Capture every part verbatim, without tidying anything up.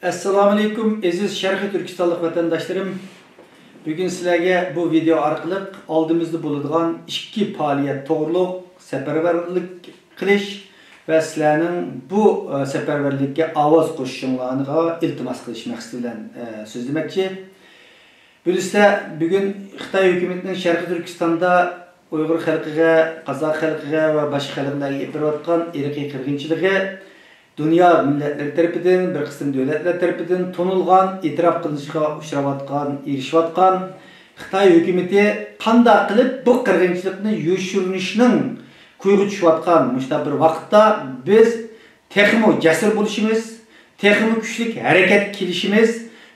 ئەسسالامۇئەلەيكۇم، ئەزىز شەرقىي تۈركىستانلىق ۋەتەنداشلىرىم! بۈگۈن سىلەرگە بۇ ۋىدېئو ئارقىلىق ئالدىمىزدا بولىدىغان ئىككى پائالىيەت توغرۇلۇق سەپەرۋەرلىك قىلىش ۋە سىلەرنىڭ بۇ، ئە، سەپەرۋەرلىككە ئاۋاز قوشۇشۇڭلارغا ئىلتىماس قىلىش مەقسىتى بىلەن، ئە، سۆزلىمەكچى. بىلىسىلەر، بۈگۈن خىتاي ھۆكۈمىتىنىڭ شەرقىي تۈركىستاندا ئۇيغۇر خەلقىگە، قازاق خەلقىگە ۋە باشقا خەلقلەرگە ئېلىپ بېرىۋاتقان ئىرقىي قىرغىنچىلىقى دۇنيا مىللەتلىرى تەرىپىدىن، بىر قىسىم دۆلەتلەر تەرىپىدىن تونۇلغان، ئېتىراپ قىلىنىشقا ئۇچراۋاتقان، ئېرىشىۋاتقان، خىتاي ھۆكۈمىتى قانداق قىلىپ بۇ قىرغىنچىلىقنى يوشۇرۇنۇشنىڭ كويىغا چۈشۈۋاتقان مۇشۇنداق بىر ۋاقىتتا بىز تېخىمۇ جەسۇر بولۇشىمىز، تېخىمۇ كۈچلۈك ھەرىكەتكە كېلىشىمىز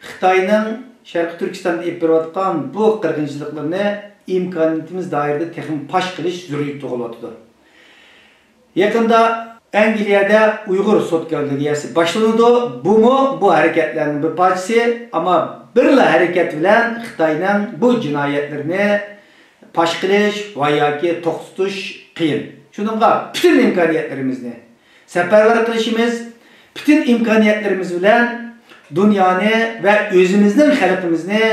خىتاينىڭ شەرقىي تۈركىستاندا ئېلىپ بېرىۋاتقان بۇ قىرغىنچىلىقلىرىنى ئىمكانىيىتىمىز دائىرىدە تېخىمۇ پاش قىلىش زۆرۈرىيىتى تۇغۇلۇۋاتىدۇ. يېقىندا ئەنگلىيەدە ئۇيغۇر سوت كوللېگىيەسى باشلىنىدۇ. بۇمۇ بۇ ھەرىكەتلەرنىڭ بىر پارچىسى، ئەمما بىرلا ھەرىكەت بىلەن خىتاينىڭ بۇ جىنايەتلىرىنى پاش قىلىش ۋە ياكى توختىتىش قىيىن. شۇنىڭغا پۈتۈن ئىمكانىيەتلىرىمىزنى سەپەرۋەر قىلىشىمىز، پۈتۈن ئىمكانىيەتلىرىمىز بىلەن دۇنيانى ۋە ئۆزىمىزنىڭ خەلقىمىزنى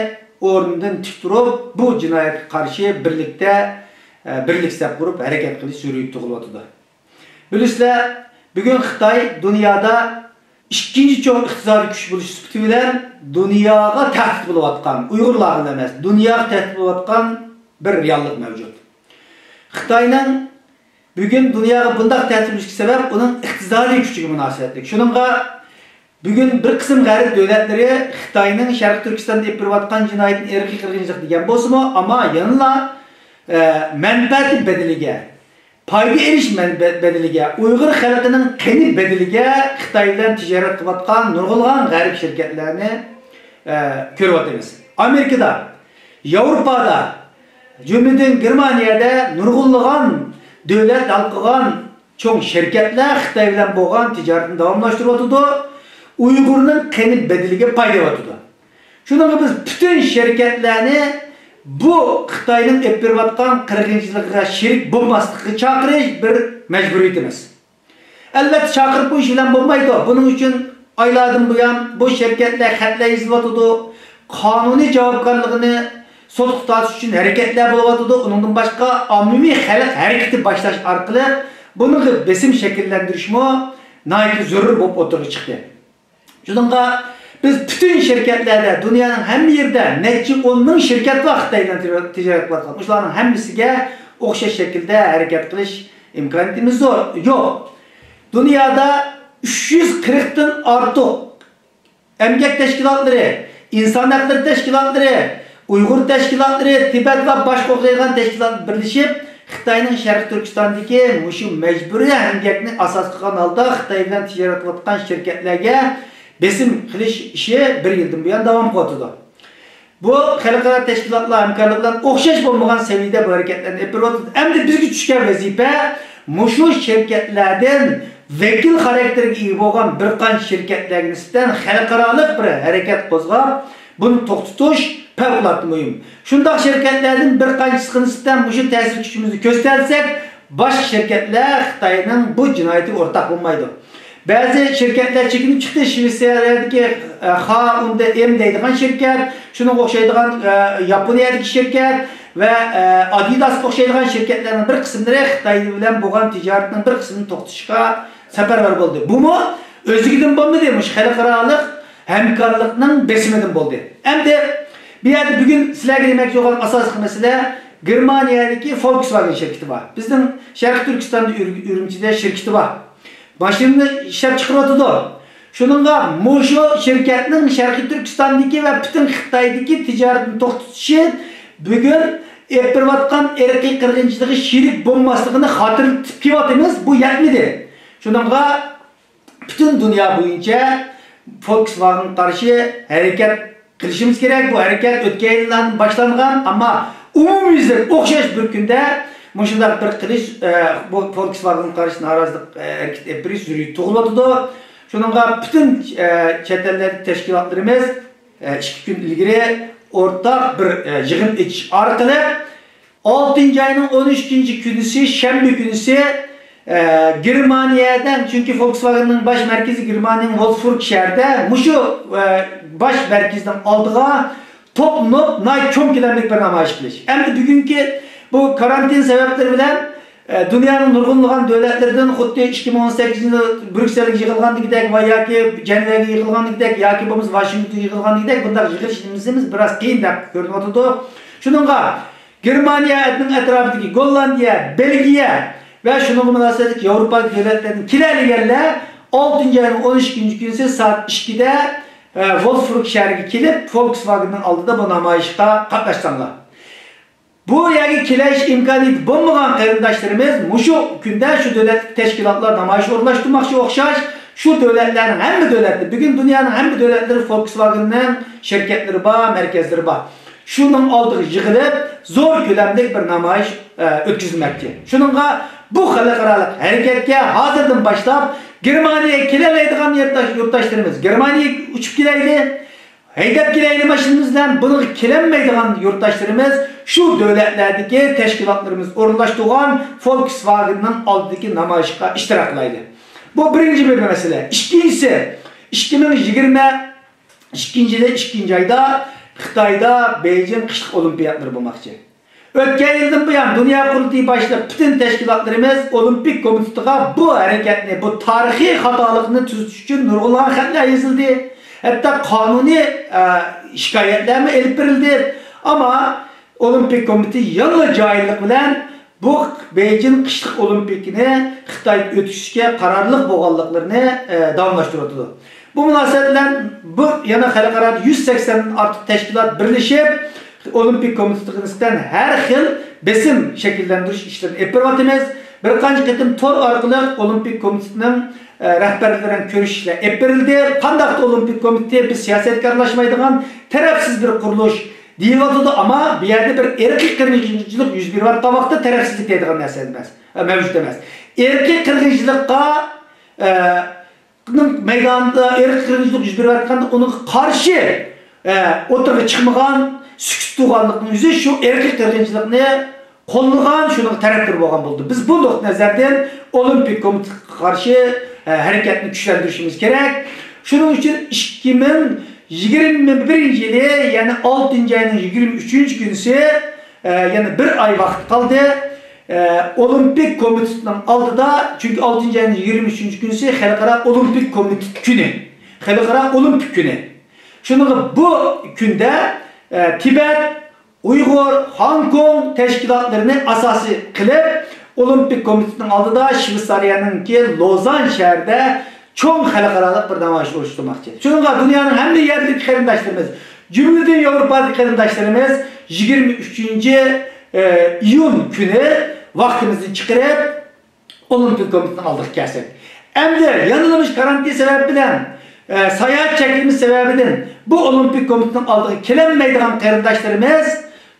ئورنىدىن تىك تۇرۇپ، بۇ جىنايەتكە قارشى بىرلىكتە، ئە، بىرلىك سەپ قۇرۇپ ھەرىكەت قىلىش زۆرۈرىيىتى تۇغۇلۇۋاتىدۇ. بىلىسىلەر، بۈگۈن خىتاي دۇنيادا ئىككىنچى چوڭ ئىقتىسادىي كۈچ بولۇش سۈپىتى بىلەن دۇنياغا تەھدىت بولۇۋاتقان، ئۇيغۇرلارغىلا ئەمەس، دۇنياغا تەھدىت بولۇۋاتقان بىر رېئاللىق مەۋجۇت. خىتاينىڭ بۈگۈن دۇنياغا بۇنداق تەسىر قىلىشىدىكى سەۋەب ئۇنىڭ ئىقتىسادىي كۈچىگە مۇناسىۋەتلىك. شۇنىڭغا بۈگۈن بىر قىسىم غەرب دۆلەتلىرى خىتاينىڭ شەرقىي تۈركىستاندا ئېلىپ بېرىۋاتقان جىنايىتىنى ئىرقىي قىرغىنچىلىق دېگەن بولسىمۇ، ئەمما يەنىلا، ئە، مەنپەئەتى بەدىلىگە، پايدا ئېلىش مەن-، بە-، بەدىلىگە، ئۇيغۇر خەلقىنىڭ قېنى بەدىلىگە خىتاي بىلەن تىجارەت قىلىۋاتقان نۇرغۇنلىغان غەرب شىركەتلەرنى، ئە، كۆرۈۋاتىمىز. ئامېرىكىدا، ياۋروپادا، جۈملىدىن گېرمانىيەدە نۇرغۇنلىغان دۆلەت ھالقىغان چوڭ شىركەتلەر خىتاي بىلەن بولغان تىجارىتىنى داۋاملاشتۇرۇۋاتىدۇ، ئۇيغۇرنىڭ قېنى بەدىلىگە پايدا ئېلىۋاتىدۇ. شۇنىڭغا بىز پۈتۈن شىركەتلەرنى بۇ خىتاينىڭ ئېلىپ بېرىۋاتقان قىرغىنچىلىقىغا شېرىك بولماسلىققا چاقىرىش بىر مەجبۇرىيىتىمىز. ئەلۋەتتە، چاقىرىپ قويۇش بىلەن بولمايدۇ. بۇنىڭ ئۈچۈن ئايلاردىن بۇيان بۇ شىركەتلەر خەتلەر يېزىلىۋاتىدۇ. قانۇنىي جاۋابكارلىقىنى سوتقا تارتىش ئۈچۈن ھەرىكەتلەر بولۇۋاتىدۇ. ئۇنىڭدىن باشقا، ئاممىۋى خەلق ھەرىكىتى باشلاش ئارقىلىق بۇنىڭغا بېسىم شەكىللەندۈرۈشمۇ ناھايىتى زۆرۈر بولۇپ ئوتتۇرىغا چىقتى. شۇنىڭغا بىز پۈتۈن شىركەتلەردە، دۇنيانىڭ ھەممە يېرىدە نەچچە ئون مىڭ شىركەت بار خىتاي بىلەن تىجارەت قىلىۋاتقان. مۇشۇلارنىڭ ھەممىسىگە ئوخشاش شەكىلدە ھەرىكەت قىلىش ئىمكانىيىتىمىز زور، يوق. دۇنيادا ئۈچ يۈز قىرىقتىن ئارتۇق ئەمگەك تەشكىلاتلىرى، ئىنسان ھەقلىرى تەشكىلاتلىرى، ئۇيغۇر تەشكىلاتلىرى، تىبەت ۋە باشقا ئوخشايدىغان تەشكىلاتلار بىرلىشىپ، خىتاينىڭ شەرقىي تۈركىستاندىكى مۇشۇ مەجبۇرىي ئەمگەكنى ئاساس قىلغان ھالدا خىتاي بىلەن تىجارەت قىلىۋاتقان شىركەتلەرگە بېسىم قىلىش ئىشى بىر يىلدىن بۇيان داۋام قىلىۋاتىدۇ. بۇ خەلقئارا تەشكىلاتلار ھەمكارلىقى بىلەن ئوخشاش بولمىغان سەۋىيەدە بۇ ھەرىكەتلەرنى ئېلىپ بېرىۋاتىدۇ. ئەمدى بىزگە چۈشكەن ۋەزىپە مۇشۇ شىركەتلەردىن ۋەكىل خاراكتېرىگە ئىگە بولغان بىر قانچە شىركەتلەرگە نىسبەتەن خەلقئارالىق بىر ھەرىكەت قوزغاپ، بۇنى توختىتىش پەۋقۇلئاددە مۇھىم. شۇنداق شىركەتلەردىن بىر قانچىسىغا نىسبەتەن مۇشۇ تەسىر كۈچىمىزنى كۆرسەتسەك، باشقا شىركەتلەر خىتاينىڭ بۇ جىنايىتىگە ئورتاق بولمايدۇ. بەزى شىركەتلەر چېكىنىپ چىقتى. شۋېتسىيەدىكى، ئە، خا ئون دە ئېم دەيدىغان شىركەت، شۇنىڭغا ئوخشايدىغان، ئە، ياپونىيەدىكى شىركەت ۋە، ئە، ئادىداسقا ئوخشايدىغان شىركەتلەرنىڭ بىر قىسىملىرى خىتاي بىلەن بولغان تىجارىتىنىڭ بىر قىسمىنى توختىتىشقا سەپەرۋەر بولدى. بۇمۇ ئۆزلۈكىدىن بولمىدى، مۇشۇ خەلقئارالىق ھەمكارلىقنىڭ بېسىمىدىن بولدى. ئەمدى بۇ يەردە بۈگۈن سىلەرگە دېمەكچى بولغان ئاساسلىق مەسىلە گېرمانىيەدىكى فولكسۋاگېن شىركىتى بار. بىزنىڭ شەرقىي تۈركىستاندا ئۈر-، ئۈرۈمچىدە شىركىتى بار. ماشىنىنى ئىشلەپ چىقىرىۋاتىدۇ. شۇنىڭغا مۇشۇ شىركەتنىڭ شەرقىي تۈركىستاندىكى ۋە پۈتۈن خىتايدىكى تىجارىتىنى توختىتىشى بۈگۈن ئېلىپ بېرىۋاتقان ئىرقىي قىرغىنچىلىقى شېرىك بولماسلىقىنى خاتىرىلىتىپ كېلىۋاتىمىز. بۇ يەتمىدى. شۇنىڭغا پۈتۈن دۇنيا بويىچە فولكسۋاگېنغا قارشى ھەرىكەت قىلىشىمىز كېرەك. بۇ ھەرىكەت ئۆتكەن يىللاردىن باشلانغان، ئەمما ئومۇميۈزلۈك ئوخشاش بىر كۈندە مۇشۇنداق بىر قىلىش، ئە، بۇ فولكسۋاگېنغا قارشى نارازىلىق، ئە، ھەرىكىتى ئېلىپ بېرىش زۆرۈرىيىتى تۇغۇلۇۋاتىدۇ. شۇنىڭغا پۈتۈن، ئە، چەت ئەللەردىكى تەشكىلاتلىرىمىز، ئە، ئىككى كۈن ئىلگىرى ئورتاق بىر، ئە، يىغىن ئېچىش ئارقىلىق ئالتىنچى ئاينىڭ ئون ئۈچىنچى كۈنىسى، شەنبە كۈنىسى ئە، گېرمانىيەدە، چۈنكى فولكسۋاگېننىڭ باش مەركىزى گېرمانىيەنىڭ ۋولفسبۇرگ شەھىرىدە، مۇشۇ، ئە، باش مەركىزنىڭ ئالدىغا توپلىنىپ، ناھايىتى چوڭ كۆلەملىك بىر نامايىش قىلىش. ئەمدى بۈگۈنكى بۇ كارانتىن سەۋەبلىرى بىلەن، ئە، دۇنيانىڭ نۇرغۇنلىغان دۆلەتلىرىدىن خۇددى ئىككى مىڭ ئون سەككىزىنچى يىلى بريۇكسېلگە يىغىلغاندىكىدەك ۋە ياكى جەنۋەگە يىغىلغاندىكىدەك ياكى بولمىسا ۋاشىنگتونغا يىغىلغاندىكىدەك بۇنداق يىغىلىش نېمىسىمىز بىراز قىيىن دەپ كۆرۈنۈۋاتىدۇ. شۇنىڭغا گېرمانىيەنىڭ ئەتراپىدىكى گوللاندىيە، بېلگىيە ۋە شۇنىڭغا مۇناسىۋەتلىك ياۋروپا دۆلەتلىرىدىن كېلەلىگەنلەر ئالتىنچى ئاينىڭ ئون ئىككىنچى كۈنى سائەت ئىككىدە، ئە، ۋولفسبۇرگ شەھىرىگە كېلىپ، فولكسۋاگېننىڭ ئالدىدا بۇ نامايىشقا قاتناشساڭلار. بۇ يەرگە كېلىش ئىمكانىيىتى بولمىغان قېرىنداشلىرىمىز مۇشۇ كۈندە شۇ دۆلەتلىك تەشكىلاتلار نامايىش ئورۇنلاشتۇرماقچى ئوخشاش، شۇ دۆلەتلەرنىڭ ھەممە دۆلەتلىرى، بۈگۈن دۇنيانىڭ ھەممە دۆلەتلىرى فولكسۋاگېننىڭ شىركەتلىرى بار، مەركەزلىرى بار. شۇنىڭ ئالدىغا يىغىلىپ، زور كۆلەملىك بىر نامايىش، ئە، ئۆتكۈزۈلمەكچى. شۇنىڭغا بۇ خەلقئارالىق ھەرىكەتكە ھازىردىن باشلاپ گېرمانىيەگە كېلەلەيدىغان يۇرتداش-، يۇرتداشلىرىمىز گېرمانىيەگە ئۇچۇپ كېلەيلى، ھەيدەپ كېلەيلى ماشىنىمىز بىلەن، بۇنىڭغا كېلەلمەيدىغان يۇرتداشلىرىمىز شۇ دۆلەتلەردىكى تەشكىلاتلىرىمىز ئورۇنلاشتۇرغان فولكسۋاگېننىڭ ئالدىدىكى نامايىشقا ئىشتىراك قىلايلى. بۇ بىرىنچى بىر مەسىلە. ئىككىنچىسى، ئىككى مىڭ يىگىرمە ئىككىنچى يىلى ئىككىنچى ئايدا خىتايدا بېيجىڭ قىشلىق ئولىمپىياتلىرى بولماقچى. ئۆتكەن يىلدىن بۇيان، دۇنيا قۇرۇلتىيى باشلىق پۈتۈن تەشكىلاتلىرىمىز ئولىمپىك كومىتېتىغا بۇ ھەرىكەتنى، بۇ تارىخىي خاتالىقنى تۈزىتىش ئۈچۈن نۇرغۇنلىغان خەتلەر يېزىلدى. ھەتتا قانۇنىي، ئە، شىكايەتلەرمۇ ئېلىپ بېرىلدى. ئەمما ئولىمپىك كومىتېتى يەنىلا جاھىللىق بىلەن بۇ بېيجىڭ قىشلىق ئولىمپىكىنى خىتايدا ئۆتكۈزۈشكە قارارلىق بولغانلىقلىرىنى، ئە، داۋاملاشتۇرۇۋاتىدۇ. بۇ مۇناسىۋەت بىلەن بۇ يەنە خەلقئارادا يۈز سەكسەندىن ئارتۇق تەشكىلات بىرلىشىپ، ئولىمپىك كومىتېتىغا نىسبەتەن ھەر خىل بېسىم شەكىللەندۈرۈش ئىشلىرىنى ئېلىپ بېرىۋاتىمىز. بىر قانچە قېتىم تور ئارقىلىق ئولىمپىك كومىتېتىنىڭ، ئە، رەھبەرلىرى بىلەن كۆرۈشۈشلەر ئېلىپ بېرىلدى. قانداقتۇ ئولىمپىك كومىتېتى بىز سىياسەتكە ئارىلاشمايدىغان تەرەپسىز بىر قۇرۇلۇش دېيىلىۋاتىدۇ، ئەمما بۇ يەردە بىر ئىرقىي قىرغىنچىلىق يۈز بېرىۋاتقان ۋاقىتتا تەرەپسىزلىك دەيدىغان نەرسە ئەمەس، ئە، مەۋجۇت ئەمەس. ئىرقىي قىرغىنچىلىققا، ئە، نىڭ مەيدانىدا ئىرقىي قىرغىنچىلىق يۈز بېرىۋاتقاندا ئۇنىڭغا قارشى، ئە، ئوتتۇرىغا چىقمىغان، سۈكۈتتە تۇرغانلىقنىڭ ئۆزى شۇ ئىرقىي قىرغىنچىلىقنى قوللىغان، شۇنىڭغا تەرەپدار بولغان بولىدۇ. بىز بۇ نۇقتىئى نەزەردىن ئولىمپىك كومىتېتقا قارشى، ئە، ھەرىكەتنى كۈچلەندۈرۈشىمىز كېرەك. شۇنىڭ ئۈچۈن ئىككى مىڭ يىگىرمە بىرىنچى يىلى، يەنى ئالتىنچى ئاينىڭ يىگىرمە ئۈچىنچى كۈنىسى، ئە، يەنە بىر ئاي ۋاقىت قالدى. ئە، ئولىمپىك كومىتېتنىڭ ئالدىدا، چۈنكى ئالتىنچى ئاينىڭ يىگىرمە ئۈچىنچى كۈنىسى خەلقئارا ئولىمپىك كومىتېت كۈنى. خەلقئارا ئولىمپىك كۈنى. شۇنىڭغا بۇ كۈندە، ئە، تىبەت، ئۇيغۇر، خوڭكوڭ تەشكىلاتلىرىنى ئاساسىي قىلىپ، ئولىمپىك كومىتېتنىڭ ئالدىدا شۋېتسارىيەنىڭكى لوزان شەھىرىدە چوڭ خەلقئارالىق بىر نامايىش ئۇيۇشتۇرماقچى. شۇنىڭغا دۇنيانىڭ ھەممە يەرلىكى قېرىنداشلىرىمىز، جۈملىدىن ياۋروپادىكى قېرىنداشلىرىمىز يىگىرمە ئۈچىنچى، ئە، ئىيۇن كۈنى ۋاقتىمىزنى چىقىرىپ، ئولىمپىك كومىتېتنىڭ ئالدىغا كەلسەك. ئەمدى يەنىلا مۇشۇ كارانتىن سەۋەبى بىلەن، ئە، ساياھەت چەكلىمىسى سەۋەبىدىن بۇ ئولىمپىك كومىتېتنىڭ ئالدىغا كېلەلمەيدىغان قېرىنداشلىرىمىز،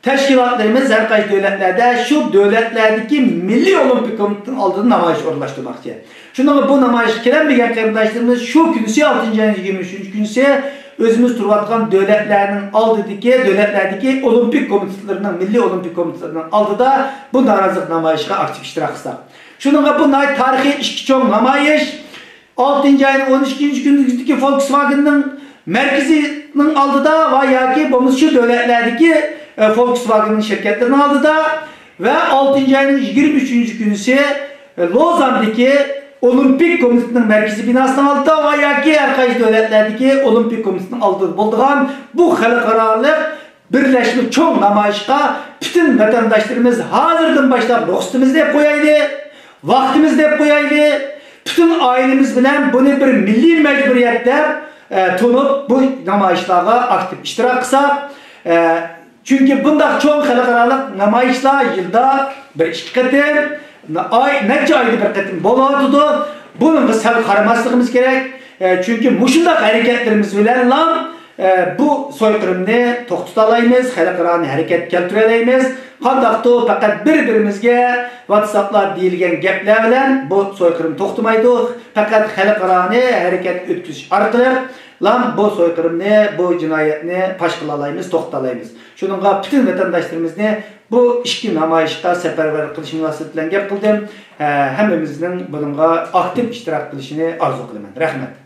تەشكىلاتلىرىمىز ھەر قايسى دۆلەتلەردە شۇ دۆلەتلەردىكى مىللىي ئولىمپىك كومىتېتنىڭ ئالدىدا نامايىش ئورۇنلاشتۇرماقچى. شۇنىڭغا بۇ نامايىشقا كېلەلمىگەن قېرىنداشلىرىمىز شۇ كۈنىسى، ئالتىنچى ئاينىڭ يىگىرمە ئۈچىنچى كۈنىسى ئۆزىمىز تۇرۇۋاتقان دۆلەتلەرنىڭ ئالدىدىكى، دۆلەتلەردىكى ئولىمپىك كومىتېتلىرىنىڭ، مىللىي ئولىمپىك كومىتېتلىرىنىڭ ئالدىدا بۇ نارازىلىق نامايىشىغا ئاكتىپ ئىشتىراك قىلساق. شۇنىڭغا بۇ ناھايىتى تارىخىي ئىككى چوڭ نامايىش، ئالتىنچى ئاينىڭ ئون ئىككىنچى كۈنىدىكى فولكسۋاگېننىڭ مەركىزىنىڭ ئالدىدا ۋە ياكى بولمىسا شۇ دۆلەتلەردىكى، ئە، فولكسۋاگېننىڭ شىركەتلىرىنىڭ ئالدىدا ۋە ئالتىنچى ئاينىڭ يىگىرمە ئۈچىنچى كۈنىسى، ئە، لوزاندىكى ئولىمپىك كومىتېتىنىڭ مەركىزىي بىناسىنىڭ ئالدىدا ۋە ياكى ھەر قايسى دۆلەتلەردىكى ئولىمپىك كومىتېتىنىڭ ئالدىدا بولىدىغان بۇ خەلقئارالىق بىرلەشمە چوڭ نامايىشقا پۈتۈن ۋەتەنداشلىرىمىز ھازىردىن باشلاپ رۇخسىتىمىزنى دەپ قويايلى، ۋاقتىمىزنى دەپ قويايلى، پۈتۈن ئائىلىمىز بىلەن بۇنى بىر مىللىي مەجبۇرىيەت دەپ، ئە، تونۇپ، بۇ نامايىشلارغا ئاكتىپ ئىشتىراك قىلساق، ئە، چۈنكى بۇنداق چوڭ خەلقئارالىق نامايىشلار يىلدا بىر ئىككى قېتىم، ئاي، نەچچە ئايدا بىر قېتىم بولۇۋاتىدۇ. بۇنىڭغا سەل قارىماسلىقىمىز كېرەك. ئە، چۈنكى مۇشۇنداق ھەرىكەتلىرىمىز بىلەنلا، ئە، بۇ سويقىرىمنى توختىتالايمىز، خەلقئارانى ھەرىكەتكە كەلتۈرەلەيمىز. قانداقتۇ، پەقەت بىر-بىرىمىزگە ۋاتساپلار دېيىلگەن گەپلەر بىلەن بۇ سويقىرىم توختىمايدۇ. پەقەت خەلقئارانى ھەرىكەتكە ئۆتكۈزۈش ئارقىلىق لام بۇ سويقىرىمنى، بۇ جىنايەتنى پاش قىلالايمىز، توختىتالايمىز. شۇنىڭغا پۈتۈن ۋەتەنداشلىرىمىزنى بۇ ئىچكى نامايىشقا سەپەرۋەر قىلىش مۇناسىۋىتى بىلەن گەپ قىلدىم. ھە، ھەممىمىزنىڭ بۇنىڭغا ئاكتىپ ئىشتىراك قىلىشىنى ئارزۇ قىلىمەن. رەھمەت.